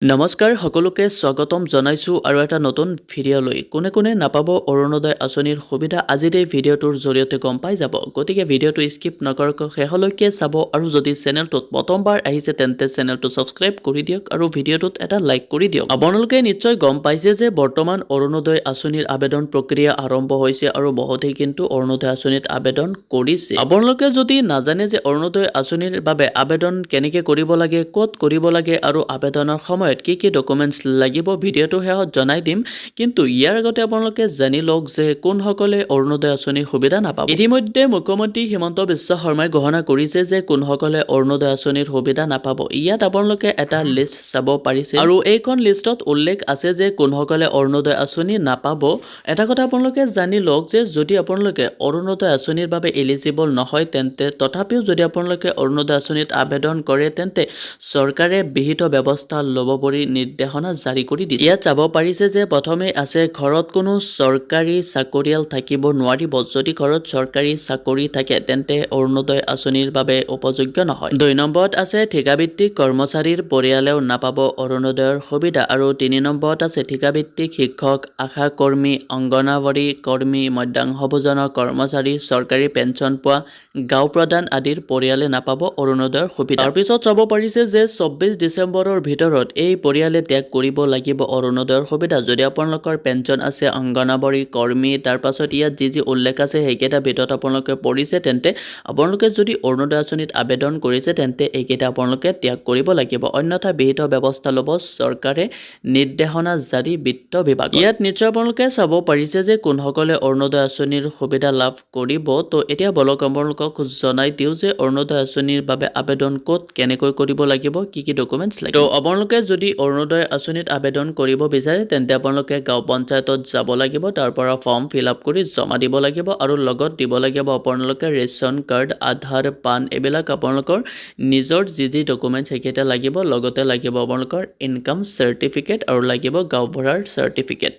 নমস্কাৰ, সকলোকে স্বাগতম জনাইছোঁ আৰু এটা নতুন ভিডিঅ'লৈ। কোনে কোনে নাপাব অৰুণোদয় আঁচনিৰ সুবিধা, আজিৰ এই ভিডিঅ'টোৰ জৰিয়তে গম পাই যাব। গতিকে ভিডিঅ'টো স্কিপ নকৰাকৈ শেষলৈকে চাব আৰু যদি চেনেলটোত প্ৰথমবাৰ আহিছে, তেন্তে চেনেলটো ছাবস্ক্ৰাইব কৰি দিয়ক আৰু ভিডিঅ'টোত এটা লাইক কৰি দিয়ক। আপোনালোকে নিশ্চয় গম পাইছে যে বৰ্তমান অৰুণোদয় আঁচনিৰ আবেদন প্ৰক্ৰিয়া আৰম্ভ হৈছে আৰু বহুতেই কিন্তু অৰুণোদয় আঁচনিত আবেদন কৰিছে। আপোনালোকে যদি নাজানে যে অৰুণোদয় আঁচনিৰ বাবে আবেদন কেনেকৈ কৰিব লাগে, ক'ত কৰিব লাগে আৰু আবেদনৰ সময়ত কি কি ডকুমেণ্টছ লাগিব, ভিডিঅ'টো শেষত জনাই দিম। কিন্তু ইয়াৰ আগতে আপোনালোকে জানি লওক যে কোনসকলে অৰুণোদয় আঁচনিৰ সুবিধা নাপাব। ইতিমধ্যে মুখ্যমন্ত্ৰী হিমন্ত বিশ্ব শৰ্মাই ঘোষণা কৰিছে যে কোনসকলে অৰুণোদয় আঁচনিৰ সুবিধা নাপাব। ইয়াত আপোনালোকে এটা লিষ্ট চাব পাৰিছে আৰু এইখন লিষ্টত উল্লেখ আছে যে কোনসকলে অৰুণোদয় আঁচনি নাপাব। এটা কথা আপোনালোকে জানি লওক যে যদি আপোনালোকে অৰুণোদয় আঁচনিৰ বাবে এলিজিবল নহয়, তেন্তে তথাপিও যদি আপোনালোকে অৰুণোদয় আঁচনিত আবেদন কৰে, তেন্তে চৰকাৰে বিহিত ব্যৱস্থা ল'ব বুলি নিৰ্দেশনা জাৰি কৰি দিছে। ইয়াত চাব পাৰিছে যে প্ৰথমে আছে, ঘৰত কোনো চৰকাৰী চাকৰিয়াল থাকিব নোৱাৰিব। যদি ঘৰত চৰকাৰী চাকৰি থাকে, তেন্তে অৰুণোদয় আঁচনিৰ বাবে উপযোগ্য নহয়। 2 নম্বৰত আছে, ঠিকাভিত্তিক কৰ্মচাৰীৰ পৰিয়ালেও নাপাব অৰুণোদয়ৰ সুবিধা। আৰু 3 নম্বৰত আছে, ঠিকাভিত্তিক শিক্ষক, আশা কৰ্মী, অংগনাবাড়ী কৰ্মী, মধ্যাহ্ন ভোজনৰ কৰ্মচাৰী, চৰকাৰী পেঞ্চন পোৱা গাঁও প্ৰধান আদিৰ পৰিয়ালে নাপাব অৰুণোদয়ৰ সুবিধা। তাৰপিছত চাব পাৰিছে যে 24 ডিচেম্বৰৰ ভিতৰত এই পৰিয়ালে ত্যাগ কৰিব লাগিব অৰুণোদয়ৰ সুবিধা। যদি আপোনালোকৰ পেঞ্চন আছে, অংগনাবাড়ী কৰ্মী, তাৰপাছত ইয়াত যি যি উল্লেখ আছে সেইকেইটা ভিতৰত আপোনালোকে পৰিছে, তেন্তে আপোনালোকে যদি অৰুণোদয় আঁচনিত আবেদন কৰিছে, তেন্তে এইকেইটা আপোনালোকে ত্যাগ কৰিব লাগিব, অন্যথা বিহিত ব্যৱস্থা ল'ব চৰকাৰে, নিৰ্দেশনা জাৰি বিত্ত বিভাগ। ইয়াত নিশ্চয় আপোনালোকে চাব পাৰিছে যে কোনসকলে অৰুণোদয় আঁচনিৰ সুবিধা লাভ কৰিব। তো এতিয়া বলক, আপোনালোকক জনাই দিওঁ যে অৰুণোদয় আঁচনিৰ বাবে আবেদন ক'ত কেনেকৈ কৰিব লাগিব, কি কি ডকুমেণ্টছ লাগিব। তো আপোনালোকে যদি অৰুণোদয় আঁচনিত আবেদন কৰিব বিচাৰে, তেন্তে আপোনালোকে গাঁও পঞ্চায়তত যাব লাগিব, তাৰ পৰা ফৰ্ম ফিল আপ কৰি জমা দিব লাগিব আৰু লগত দিব লাগিব আপোনালোকে ৰেচন কাৰ্ড, আধাৰ, পান, এইবিলাক আপোনালোকৰ নিজৰ যি যি ডকুমেণ্টছ সেইকেইটা লাগিব। লগতে লাগিব আপোনালোকৰ ইনকাম চাৰ্টিফিকেট আৰু লাগিব গাঁওবুঢ়াৰ চাৰ্টিফিকেট।